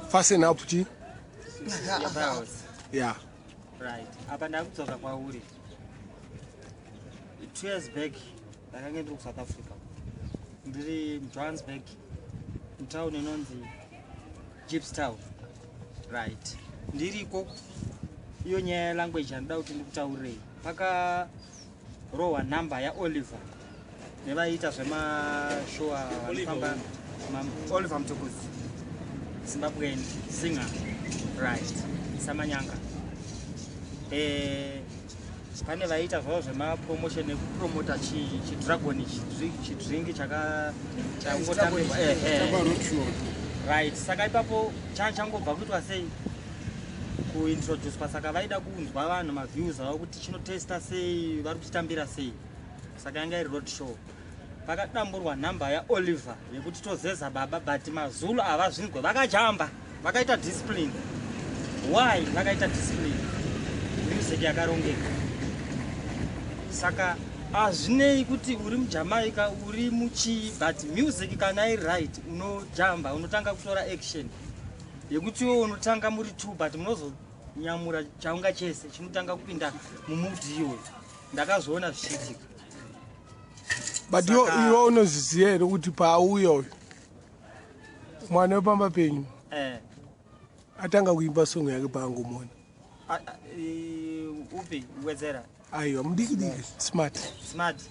Fasten up chi. Your belts. Yeah. Right, apa ndakudzoka kwauri. 2 years back ndakange ndiri kuSouth Africa, ndiri muJohannesburg, mutown inonzi Jeppestown, right? Ndiriko iyo nyaya yelanguage yandida kuti ndikutaurirei. Pakarohwa nhamba yaOliver nevaiita zvemashow vanofamba. Oliver Mtukudzi, Zimbabwean singer, right? Samanyanga. Pane vaiita zvavo zvemapromotion nekupromota chidragon, chidrink changotambirwa, right? Saka ipapo changobva kuitwa sei, kuintroducwa, saka vaida kunzwa vanhu maviews avo kuti chinotesta sei, vari kuchitambira sei. Saka yanga iri road show. Pakadamburwa nhamba yaOliver yekuti tozeza baba, but maZulu havazvinzwe, vakajamba, vakaita discipline. Why vakaita discipline? Music yakarongeka. Saka hazvinei kuti uri muJamaica, uri muchii, but music kana iri right, unojamba, unotanga kutora action yekuti iwe unotanga muri two, but munozonyamura chaunga chese chinotanga kupinda mumood iyoyo. Ndakazviona zvichiitika. But iwe unozviziva here kuti paauya uyu mwana wepamba penyu atanga kuimba song yake paangomona? Upi? Wedzera. Aiwa, mudiki diki, Smart. Smart.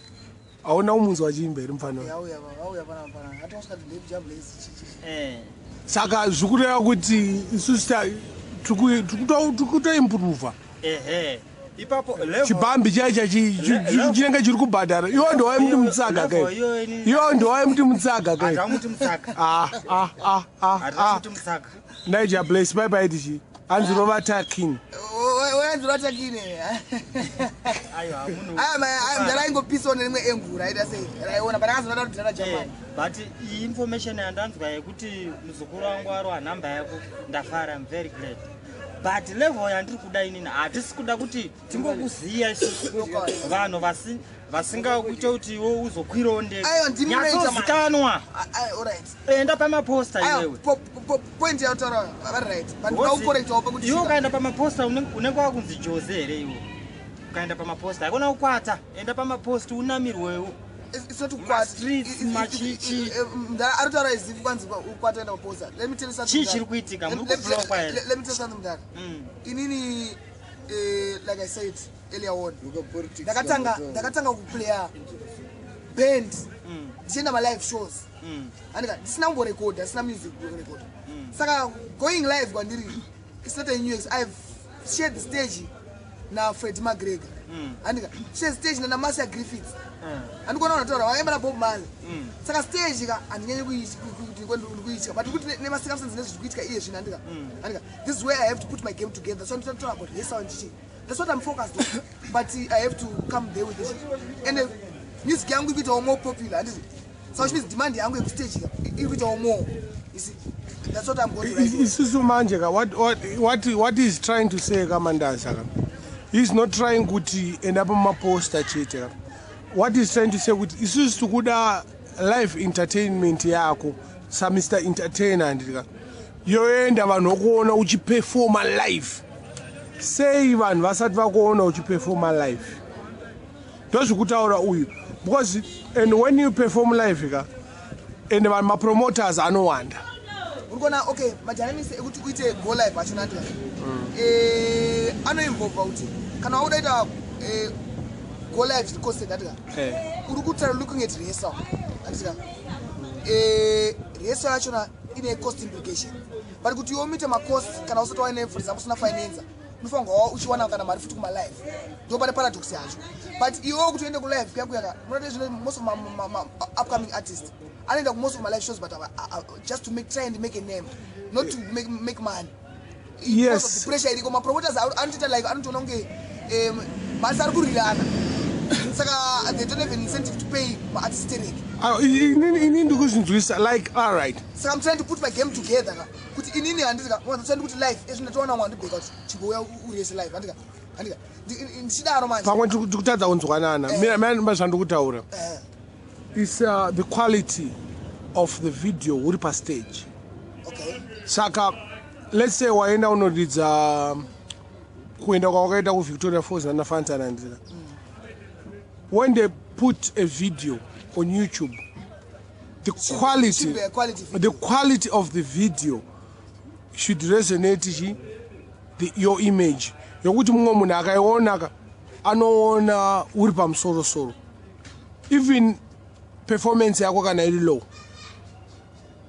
Hauna kumunzwa achiimba here mufana uyu? Auya panapa, atosvika ndebjabless chichi. Saka zvikureva kuti isusu tikutoimprova. Ehe, ipapo level Chibhambi chaicha chinenge chiri kubhadhara. Iwo ndowaimuti mutsaga level kai. iyo ini Iwo ndowaimuti mutsaga kai. Hatamuti mutsaka. Ah, ah, ah, ah, ah. Hatamuti mutsaka. Niger Blaze pai paiti chi hanzi rova takin. Oyanzirwa takine. Aiwa, munhu Aya mudhara aingopisawo nerimwe angle raita sei raiona, but akazoda kuti dhara Germany. But iyi information yandanzwa yekuti muzukuru wangu arwa nhamba yako, ndafara. I'm very glad, but level yandiri kuda inini, hatisi kuda kuti tingokuziya isusu vanhu vasingakuite kuti iwe uzokwirawo ndege. Aiwa, ndimi munoita. Nyatsozikanwa. Alright. Enda pamaposta iwewe. Point yautaura vari right, but ndaukorektawo pekuti Iwe ukaenda pamaposta unenge wakunzi Jose here? Iwe ukaenda pamaposta, aikona kukwata. Enda pamaposti unamirwewo. It's not kukwata. Mastreets, machichi. Mudhara aritaura izivi kwanzi ukwata, enda maposta. Let me tell you something, Chii mudhara. chiri kuitika? Muri kublockwa here? Let me tell you something, mudhara. Inini, like I said earlier on, ndakatanga kuplaya band ndichienda malive shows, andika ndisina kumborekodha, ndisina music record. Saka going live kwandiri, it's not a new I've shared the stage naFred McGregor, andika share stage nanaMarcia Griffiths, andikuona vanataura vakaimba naBob Marley. Saka stage ka handinyanyi kuti ndikuitya, but kuti nemacircumstances nezviri kuitika iye zvino, andika this is where I have to put my game together. So ndinotaura about rehearsal ndichi, that's what I'm focused on, but I have to come there with it. And music yangu ikuitawo more popular, handiti? So which means demand yangu yekustage ka iri kuitawo more, you see? That's what I'm going to write on. Isusu manje ka what is trying to say kaMandaza ka, he's not trying kuti enda pamaposta chete ka. What is trying to say kuti isusu tikuda live entertainment yako saMr Entertainer, handiti ka? Yoenda vanhu vokuona uchipefoma live. Sei vanhu vasati vakuona uchipefoma live? Ndozvikutaura uyu, because and when you perform live ka, and vanhu mapromoters anowanda. Uri kuona? Okay, madynamics ekuti uite go live achona, andika anoinvolva kuti kana wakuda ita go live zviri constant, andika uri kutara looking at rehearsal, andika rehearsal yachona ine cost implication. But kuti iwe umeete macost kana usati waine, for example, usina financer, unofanirwa uchiwana kana mari futi kumalive. Ndo pane paradox yacho. But iwewo kuti uende kulive kuya kuyaka, munoti zvino most of ma upcoming artists anoenda kumost of my live shows, but just to make try and make a name, not to make money. Because of the pressure iriko, mapromoters anotoita like anotoona kunge masi ari kurirana, saka they don't have an incentive to pay maartist tereke. Ah, inini ndikuzvinzwisa like, all right. Saka I'm trying to put my game together ka, kuti inini handiti ka trying kuti live ezvi ndatoona mwe andibheka kuti chimbouya urese live, handika ndichidaro manje. Pamwe tikutadza kunzwanana. Mina zvandikutaura is the quality of the video uri pastage. Saka Let's say waenda unoridza, kuenda kwawakaita kuVictoria Falls nanaFantan, handiti? When they put a video on YouTube, the quality Should be a quality video. The quality of the video should resonate chi your image, yokuti mumwe munhu akaiona ka, anoona uri pamusorosoro, even performance yako kana iri low.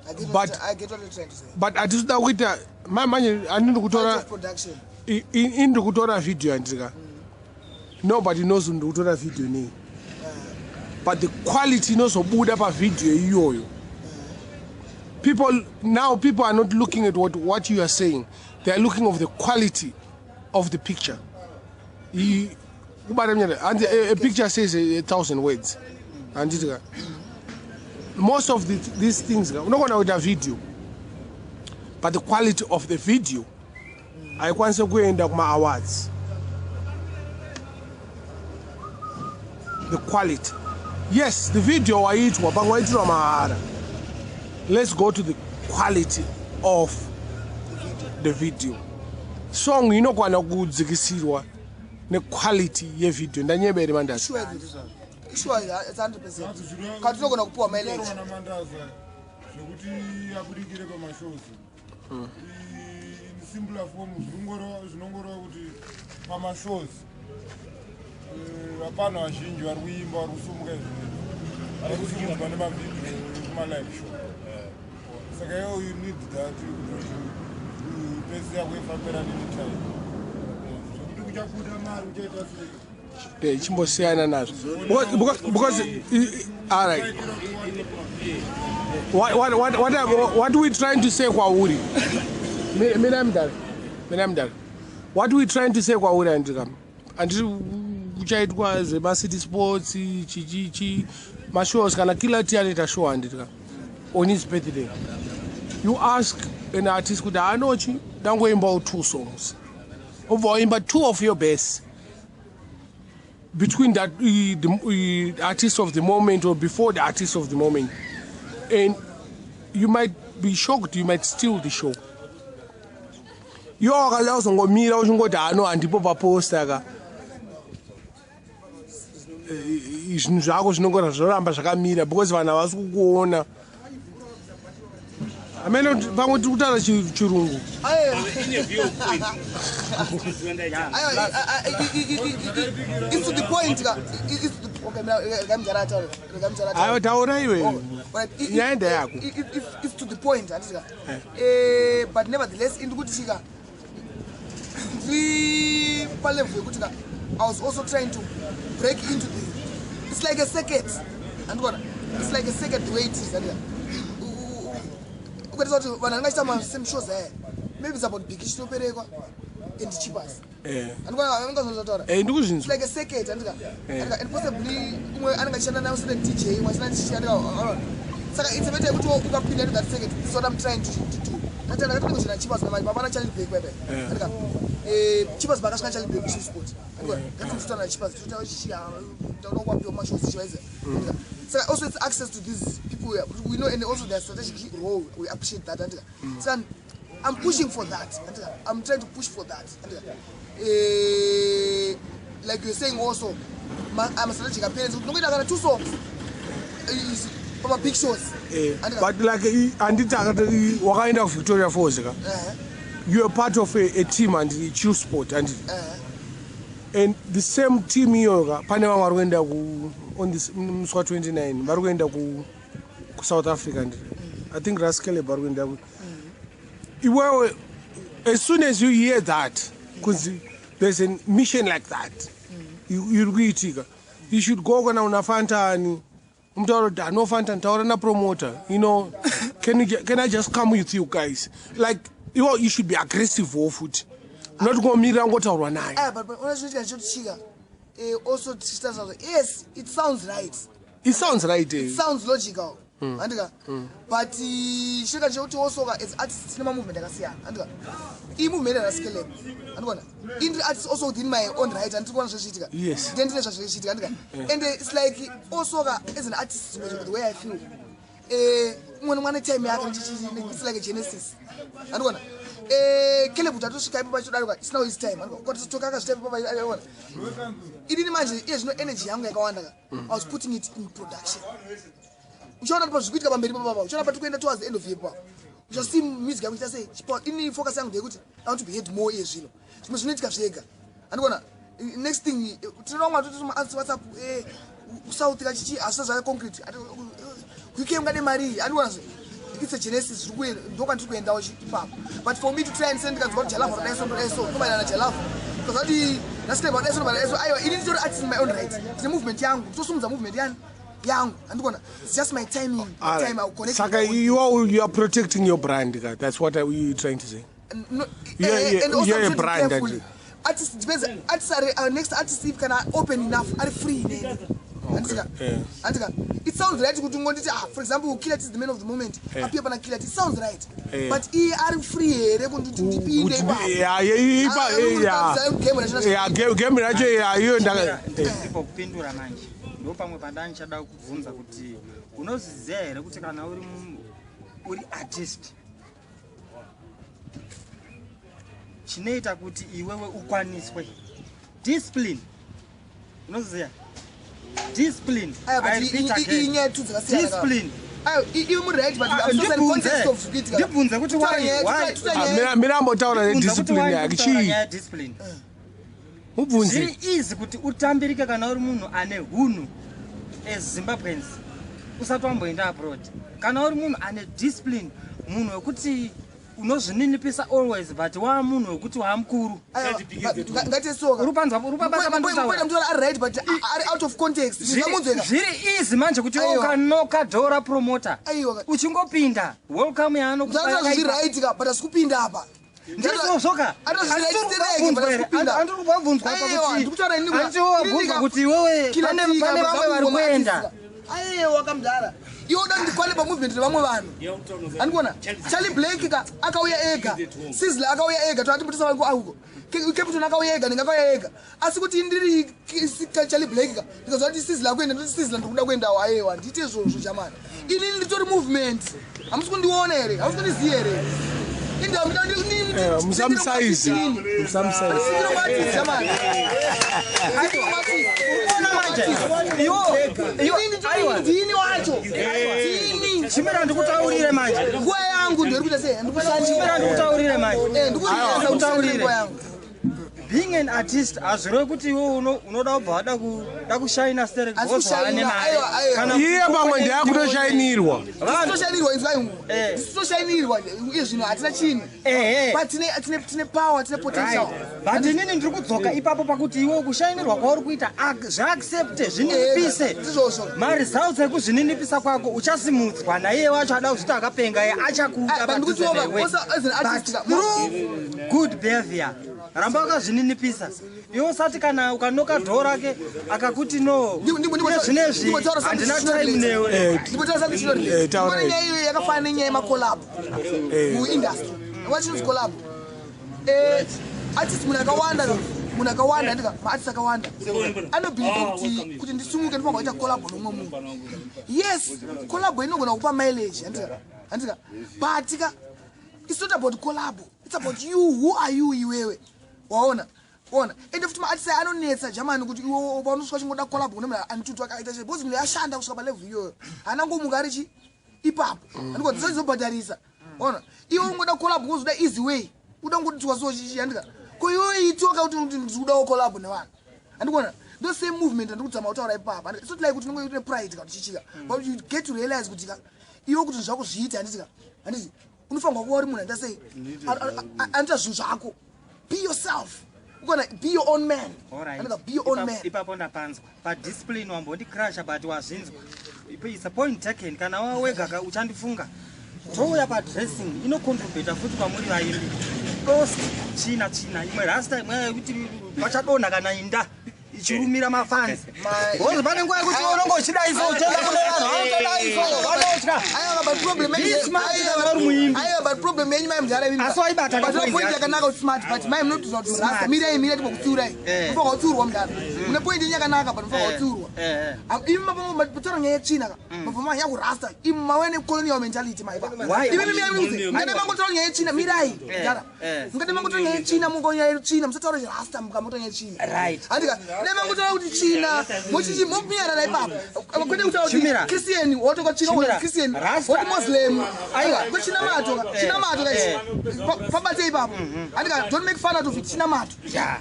I get what you're trying to say. But hatisi kuita manje, handindi Quality kutora of production. Indiri kutora video, handika? Nobody knows ndiri kutora video nei, but the quality inozobuda pavideo iyoyo, people now, people are not looking at what you are saying, they are looking of the quality of the picture. Kubata mnyana, hanzi a picture says a thousand words, handiti ka? Most of these things ka, unogona kuita video, but the quality of the video haikwanisi kuenda kuma-awards. The quality, yes, the video waitwa pamwe waitirwa mahara. Let's go to the quality of the video. Song inokwana kudzikisirwa nequality yevideo. Ndanyebere, Mandazi? Sure, sure, it's 100%. Kana tinogona kupiwa mileage. Taurwa naMandaza zvekuti abudikire pamashows, in simpler form, zvinongoreva kuti pamashows hapana vazhinji vari kuimba, vari kusumuka izvinezvi, vari kusimudzwa nemavhidhiyo ekumalive show. Saka iwo you need that kuti pesi yako ifambirane netime, zvekuti kuchabuda mari kuchaita sei. Chimbosiyana nazvo because all right, what we trying to say kwauri, mina mudare, mina mudare, what we trying to say kwauri, handika, handiti kuchaitwa zvemacity sports, chichichi, mashows, kana Killer T anoita show, handitika, on his birthday, you ask an artist kuti anochi dangoimbawo two songs, obva waimba two of your best between that the artist of the moment or before the artist of the moment, and you might be shocked, you might steal the show. Iwo wakada kuzongomira uchingoti hano handipo paposter ka, zvinhu zvako zvinongora zvoramba zvakamira because vanhu havasi kukuona. Amene pamwe tiri kutaura chirungu. Aiwa, In a view point. aiwa, it's to the point ka. It's to the, okay, mina rega mudhara ataure, rega mudhara ataure. Aiwa, taura iwe. Oh, right. Nyaya ndeyako. It's to the point, handiti ka? But nevertheless, indikuti chika ndiri palevel yekuti ka, I was also trying to break into the, it's like a circuit, handikona? It's like a circuit, the way it is, handika? Ukatarisa kuti vanhu vanenge vachiita masame shows aya, maybe it's about big chinoperekwa and Chipaz. Handikona vanongazozvataura? Ndikuzvinzwa. It's like a circuit, handika? Handika? And possibly umwe anenge achishanda nayo certain DJ, umwe achishanda chichi, handika? Saka it's a matter yekuti ukapinda into that circuit. This is what I'm trying to do. Ndati ndakatanga kuzoenda Chipaz mapana Charlie Black pepe, handika? Chipaz bakasvika Charlie Black kuChillspot, handika? Ngatizotaura naChipaz, totaura chichi, taura kwapiwa mashows chiwaize, handika? Saka also it's access to these people we know, and also their strategic role, we appreciate that, handika? Saka I'm pushing for that, handika? I'm trying to push for that, handika? Like you're saying also, I'm a strategic appearance, ndinongoita kana two songs is pama big shows. Handika? But like handiti akati wakaenda kuVictoria Falls ka, you are part of a team and Chillspot, and and the same team iyoyo ka, pane vamwe vari kuenda ku on this musi wa29 vari kuenda kuSouth Africa, and I think Ras Caleb vari kuenda iwewe, as soon as you hear that kunzi there's a mission like that iri kuitika, you should go. Kana una Fantani, umutaura kuti hano Fantani, taura napromoter, can I just come with you guys? Like you should be aggressive wo futi, not kungomirira ngotaurwa naye. Ah, but unazvinoitika ndichotichika also tichitarisa, yes, it sounds right. It sounds right, eh. It sounds logical, handika? But chinoita chekuti also ka, as artists tine mamovement akasiyana, handika? Iyi movement yaraSkeleb, handikona? Indiri artist also within my own right, handiri kuona zvezviitika. Ndiye ndine zvazvichiitika, handika? And it's like also ka, as an artist, the way I feel, Umwe nomwe ane time yake. It's like a genesis, andikuona? Caleb kuti atosvika ipo pachodarika, it's now his time. Kwatotoka akazvita ipo paona. Inini manje iye zvino energy yangu yakawanda ka, I was putting it in production. Uchaona kuti pazviri kuitika pamberi papapa, uchaona pati kuenda towards the end of year papo, uchasee music yangu ichita sei chipa. Inini focus yangu ndeyekuti I want to be heard more. Iye zvino zvimwe zvinoitika zvega, andikuona? Next thing, tinoona vamwe vatoti WhatsApp, South kachichi asina zvaka concrete, UK ungade mari, andikuona? Zve it's a genesis, zviri kuenda, ndokwandiri kuendawo ipapo. But for me to try and send, ndikanzwa kuti Jalava rodaiso, ndodaiso, ndobairana Jalava, because ati naScrap rodaiso, ndobairana. Aiwa, ini nditori artist in my own right. Ndine movement yangu, nditosumudza movement yani yangu, andikuona? It's just my timing. All Time right. I will connect Saka with my own. you are protecting your brand ka. That's what you trying to say. No, and also you're I'm a trying to be brand, careful. and- Artist depends. Artists are next artist if kana open enough, are free nene. Andika. Andika. It sounds right kuti ngonditi, ah, for example, Killer is the man of the moment. Appear pana Killer. It sounds right. But iye ari free here kuti ndipinde ipapo? Yeah, ipa Ah, game racho. Yeah, game racho, yeah, iyo ndaka Ndipo kupindura manje, ndo pamwe pandandichada kubvunza kuti unozviziva here kuti kana uri artist, chinoita kuti iwewe ukwaniswe discipline. Unoziva discipline? Aya, but I repeat again. inyaya tu dzakasiyana. Discipline. Ayo, iwe muri right, but Ah, I'm so sorry, ndibvunze. context of zvikuitika. Ndibvunze kuti Tutaura nyaya, tuta Ah, nyaya. mira ambotaura Ndibvunze kuti nediscipline why yake. ndikutaura Chii? nyaya yediscipline. Mubvunze. Zviri easy kuti utambirike kana uri munhu ane hunhu. As Zimbabweans, usati wamboenda abroad, kana uri munhu ane discipline, munhu wekuti unozvininipisa always, but waa munhu wekuti waamukuru. Aya, ngatisoka. Uri panzwa, uri pabasa Mboenda panditaura. mutaura ari right, but ari out of context. Zvingamunzweka. Zviri easy manje kuti iwe Aiwa. ukanoka door rapromoter, Aiwa. uchingopinda, welcome yaanokupa Mutaura zviri yakaipa. right ka, but asi kupinda apa. Ndizvozvoka. Andiri kubvunzwa. Aiwa, ndikutaura ini Andiri kuti iwewe pane vamwe vari kuenda. Aiwa kamudhara, iwe uda ndikwane pamovement nevamwe vanhu, andikuona? Charlie Blake ka akauya ega, Sizzla akauya ega, toatimbotisa vari kuauko, Captain akauya ega, ndinge akauya ega. Asi kuti ndiri Charlie Blake ka, ndikazwa kuti Sizzla akuenda, ndoti Sizzla ndikuda kuendawo. Aiwa, ndiite izvozvo chamani. Inini nditori movement, hamusi kundiona here? Hamusi kundiziva here? Musamusaize, musamusaize. Ona manje iwo, aiwa. Ndini wacho, ndini. Chimira ndikutaurire manje. Nguva yangu ndoiri kuita sei? Chimira Ndikushandira. ndikutaurire manje. Ndikuita Ndikutaurire. nguva yangu. Being an artist hazvirevi kuti iwe unoda kubva wada da kushaina sterek. Asi kushaina, aiwa, aiwa. Iye pamwe ndeyakutoshainirwa. Tisitoshainirwa, inzwai. Tisitoshainirwa iye zvino, hatina chinhu. But tine power, tine potential. But inini ndiri kudzoka ipapo pakuti iwe kushainirwa kwauri kuita, zviaccepte, zvininipise. Ndizvozvo. Maresults ekuzvininipisa kwako, uchasimudzwa naiye wacho ada kuzviti akapenga, iye achakuda Ah, but ndikuti padhuze wova, newe. also as an artist, But through good behavior, ramba wakazvininipisa iwe. Usati kana ukanoka door rake akakuti no, iye zvinezvi ndimbotaura something handina chino time relate. newe. Ndimbotaura something chino relate. Taura. Kune nyaya iyoyo yakafanana nenyaya yemacollab muindustry. What chinonzi collab? Artist munhu akawanda, munhu akawanda, ndika maartist akawanda anobhilivha kuti ndisimuke ndinofanira kuita collab nomumwe munhu. Yes, collab inogona kupa mileage, handika? But ka, it's not about collab, it's about you. Who are you iwewe? Waona, ona, ende futi maartist aya anonetsa jamani, kuti iwe paunosvika chingoda collab kune munhu anitutu akaita chei, because munhu ashanda kusvika palevel iyoyo, haana ngomuka ari chi ipapo, handika? Dzisazobhadharisa. Ona, iwe ungoda collab wozoda easy way, uda ngotitiwa so chichi, handika? Ko iwe itoka kuti ndikudawo collab nevanhu, handikuona? Ndo same movement andikudzama kutaura ipapa. It's not like kuti unenge une pride kana chichika, but you get to realize kuti ka iwe kuti zvako zviite, handitika? Handiti unofanirwa kuva uri munhu anoita sei, anoita zvinhu zvako. Be yourself, ukona? Be your own man. Alright. Andika, be your own man. Ipapo ndapanzwa padiscipline, wambondicrasha, but wazvinzwa. It's a point taken. Kana wawega ka uchandifunga. Touya padressing, inocontributa futi kwamuri vaimbi. Dosi tsvina tsvina, imwe rasta, imwe yekuti pachadonha kana inda ichirumira mafans, because pane nguva yekuti unonge uchidaiso, uchienda kune vanhu vanotodaiso, vanotya. Aiwa, but problem Be smart kana uri muimbi. Aiwa, but problem yenyu mai mudhara imi. Asi waibata But kapoint point yacho. yakanaka kuti smart, but mai munotiza kuti rasta. Smart. Mirai, mirai, timbokutsiurai. Unofanirwa kutsiurwa, mudhara. Mune point yenyu yakanaka, but mufanira kutsiurwa. Imi mapataura nyaya yetsvina ka, mabva manya kurasta. Imi mauya necolonial mentality maipa. Why? Imi mimi mungade mangotaura nyaya yetsvina, mirai mudhara. Mungade mangotaura nyaya yetsvina, mungonyaya yetsvina, musataura chirasta mukamotaura nyaya yetsvina. Right. Handika dai mangotaura kuti tsvina, mochichi mominyarara ipapo, kwete kutaura kuti Chimira. Christian wotoka tsvina, Chimira. woti Christian Rasta. woti Muslim. Aiwa, kwechinamato ka, chinamato ka ichi. Pabate ipapo. Handika, don't make fun out of it, chinamato.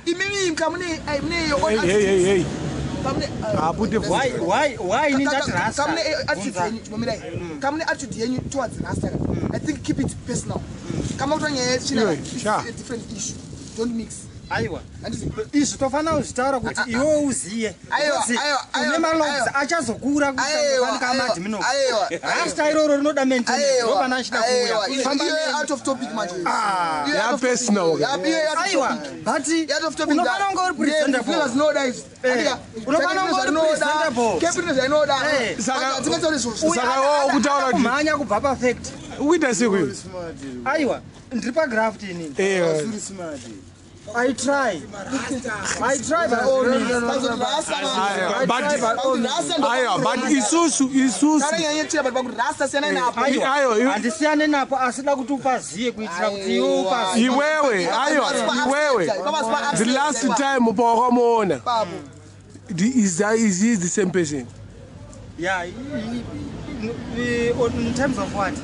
Imimi kamune, ai, mune your own Hey, hey, hey, hey. kamune Ah, put the Why, why, why ini ndati rasta? kamune attitude Bvunza. yenyu, chimomirai, kamune attitude yenyu towards rasta ka, I think keep it personal. Kama kutora nyaya yetsvina Iwe, it's sha. a different issue, don't mix. Aiwa, Handiti? izvi tofanira kuzvitaura kuti iwe uziye. Aiwa, Because aiwa, aiwa, une malogs aiwa. achazokura. Aiwa, Kufanika aiwa, aiwa, rasta iroro rinoda maintenance, ndopana achida aiwa, kuuya. Famba iyo neni. out of topic manje. Iyo Ya out of personal, topic. okay. Ya, iyo out of Aiwa, topic. but Out of topic. unofanira kunge uri presentable. Zvinoda izvi. Andika, Unofanira kunge uri zvinoda, presentable. Kepi nezvainoda. Hatingatauri izvozvo. Saka wewe ukutaura kuti kumhanya kubva pafact. Ukuita sei kuyo? Aiwa, ndiri pagraft inini. I try by all means. Pakuzoti rasta manje. Aiwa, but Pakuti rasta ndo- aiwa, but isusu isusu Kana nyaya yetsvina, but pakuti rasta siyanai napo. Aiwa, Aiwa, handisiyane napo, asi da kuti upaziye kuitira kuti iwe upaziye. Iwewe, aiwa, iwewe, the last time pawakamuona, Papo. is he the same person? Yeah, in terms of what?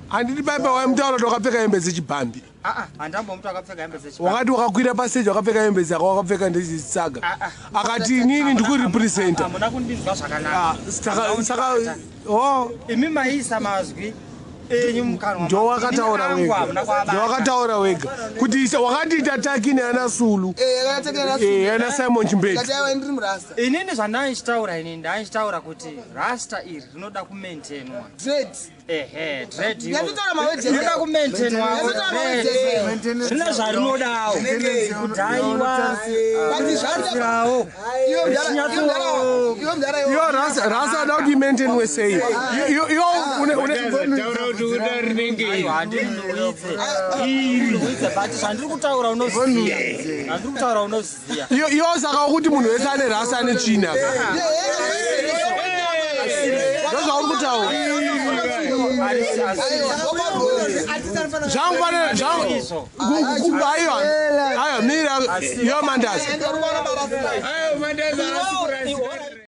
Handiti paipa waimutaura kuti wakapfeka hembe dzechibhambi? Ah, handambomuti wakapfeka hembe dzechibhambi. Wakati wakakwira pastage wakapfeka hembe dzako, wakapfeka ndechitsaga. Ah, ah. Akati inini ndikurepresenta. Hamuna kundinzwa zvakanaka. Saka o Imi maisa mazwi enyu mukanwa. Ndowakataura Ini angu wega. hamuna kuabata. Ndowakataura wega kuti wakatiita takini ana Sulu. Yakatekera. Ana Simon Chimbeti. Kati aiwa, ndiri murasta. Inini zvandaichitaura, inini ndaichitaura kuti rasta iri rinoda kumaintainwa. Dread. Ehe, dread iro. Yatotaura mawedges. Rinoda kumaintainwa. Yatotaura mawedges. Rine zvarinodawo, kudhaiwa, But zvarida kurawo. iwe mudhara, iwe mudhara, iwe mudhara, iwe. Iyo rasta ada kuti imaintainwe sei? Iyo une Taura kuti uda rinenge. Aiwa, handinhuwidze iri, but zvandiri kutaura unoziya, zvandiri kutaura unoziya. Iyo saka kuti munhu wese ane rasta ane tsvina, ndozvauri kutaura? Zvangufanira Izvo. aiwa, aiwa, mira, iyo Mandazi. Ayo, Mandazi haasi kurasika.